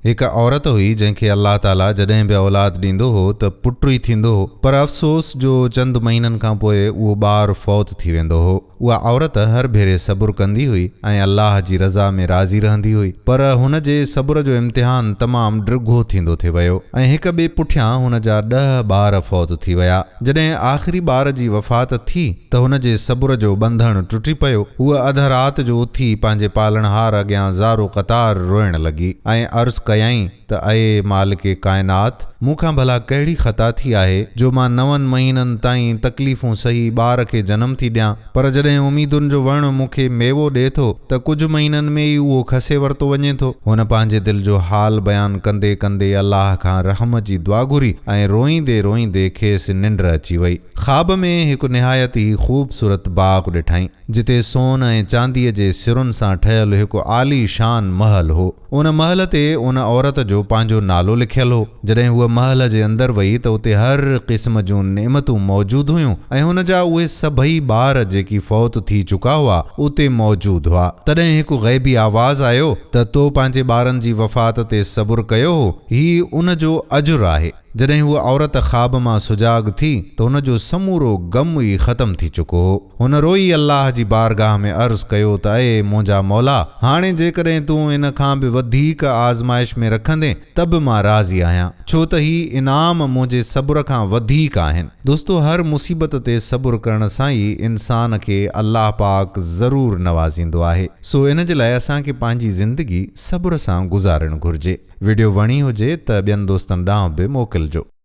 هڪ عورت هئي جنهن کي الله تعاليٰ جڏهن به اولاد ڏيندو هو ته پٽ ئي ٿيندو هو پر افسوس جو چند مهينن کان پوء اهو ٻار فوت ٿي ويندو هو. اها عورت هر ڀيري صبر ڪندي هئي ۽ الله جي رضا ۾ راضي رهندي هئي پر هن جي صبر جو امتحان تمام ڊگهو ٿيندو ٿي ويو ۽ هڪ ٻئي پٺيان هن جا ڏهه ٻار فوت ٿي ويا. جڏهن آخري ٻار جي وفات ٿي ته هن جي صبر جو ٻنڌڻ ٽٽي پيو. هوء اڌ رات جو اٿي پنهنجي پالڻهار اڳيان زارو قطار روئڻ لڳي ۽ عرض ڪيائين ته اي مالڪ ڪائنات! مون کان ڀلا ڪهڙي خطا ٿي آهي جو مان نون مهينن تائين تڪليفون سهي ٻار کي جنم ٿي ڏيان، پر جڏهن اميدن جو وڻ مون کي ميوو ڏئي ٿو ته ڪجهه مهينن ۾ ئي اهو کسي ورتو وڃي ٿو. هن پنهنجي دل جو حال بيان ڪندي ڪندي الله کان رحم جي دعا گهري ۽ روئيندي روئيندي کيس ننڊ اچي وئي. خواب ۾ هڪ نهايت ئي خوبصورت باغ ڏٺائين، جتي سون ۽ چانديء جي سرن سان ٺهيل هڪ عالي شان محل هو. ان محل تي ان عورت جو پنهنجو نالو لکيل هو. جڏهن هوء محل جي اندر وئي ته اتي هر قسم جون نعمتون موجود هيون ۽ هن جا اهي سڀئي ٻار جيڪي فوت ٿي چڪا هئا، اتي موجود هئا. تڏهن هڪ غيبي آواز آيو ته تو پنهنجي ٻارن جي وفات تي صبر ڪيو هو، هي ان جو اجر آهي. جڏهن هوء عورت خواب مان سجاڳ ٿي ته هن جو سمورو غم ئي ختم ٿي چڪو هو. هن روئي الله جي بارگاهه ۾ عرض ڪيو ته اي منهنجا مولا! هاڻي جيڪڏهن تون ان کان به وڌيڪ آزمائش ۾ رکندين ته به مان راضي آهيان، ڇو ته هي انعام منهنجي صبر کان وڌيڪ آهن. دوستو! هر مصيبت تي صبر ڪرڻ سان ئي انسان کي الله پاڪ ضرور نوازيندو آهي. سو ان جي لاء اسان کي پنهنجي زندگي صبر سان گذارڻ گهرجي. وڊيو وڻي هجي ته ٻين دوستن ڏانهن به موڪلجو.